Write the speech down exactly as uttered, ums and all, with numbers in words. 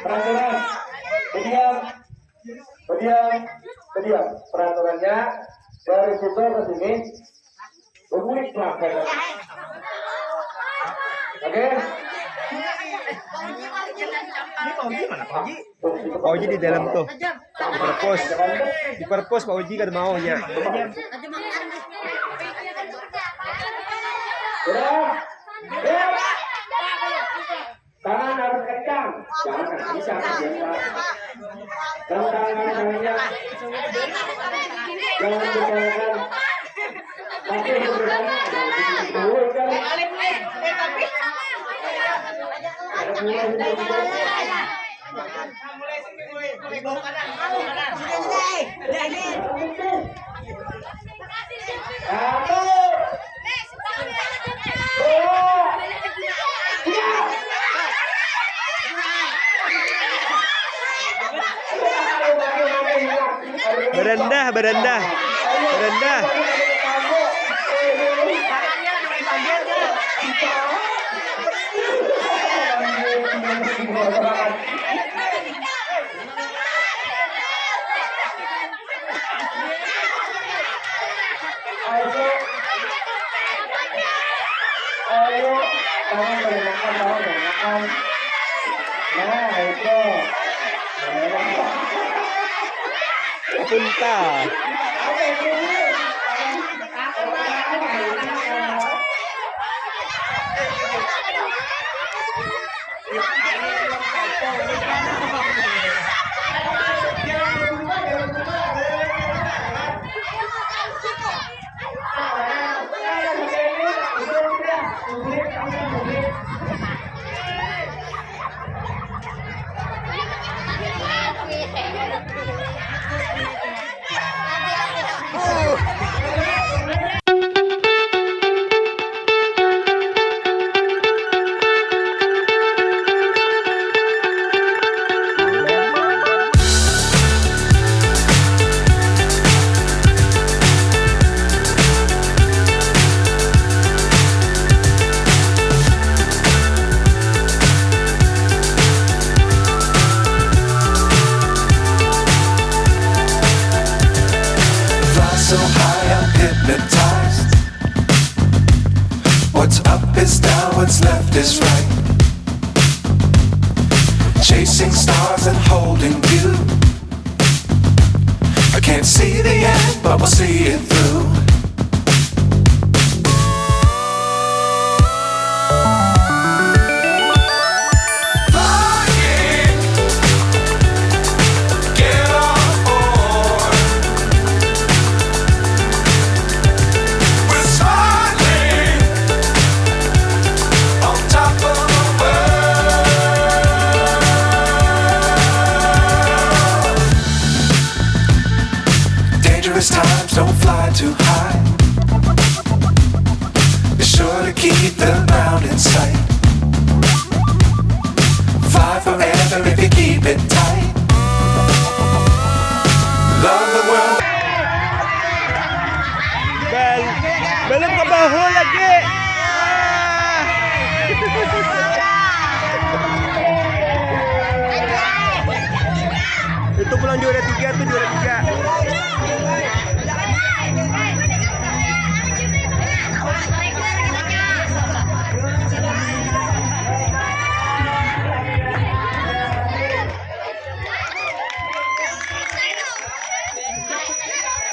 Peraturan, pediam, pediam, pediam. Peraturannya dari situ ke sini. Oke. Ini Pak Uji mana, Pak Uji? Pak Uji di dalam tuh. Di perpus. Di perpus Pak Uji kada mau ya. Tangan harus kencang. Jangan, bisa, biasa. Rem tangan, tangannya. Jangan digoyangkan. Tapi berbedanya. Balik nih. Eh, tapi. Ada mulai, mulai, mulai. Mulai sini, mulai. Mulai bawah kanan, bawah kanan. Sudah, sudah, eh. Sudah, ini. Berendah, berendah, berendah. Ayo, ayo, tangan banyakan, tangan banyakan. Nah, itu. Punta. Fly so high, I'm hypnotized. What's up is down, what's left is right. Chasing stars and holding you. I can't see the end, but we'll see it through. Flying, get on board. We're smiling on top of the world. Dangerous times, don't fly too high. Be sure to keep the ground in sight. Fly forever if you keep it tight. Love the world. Bel-, belum ke bahu lagi.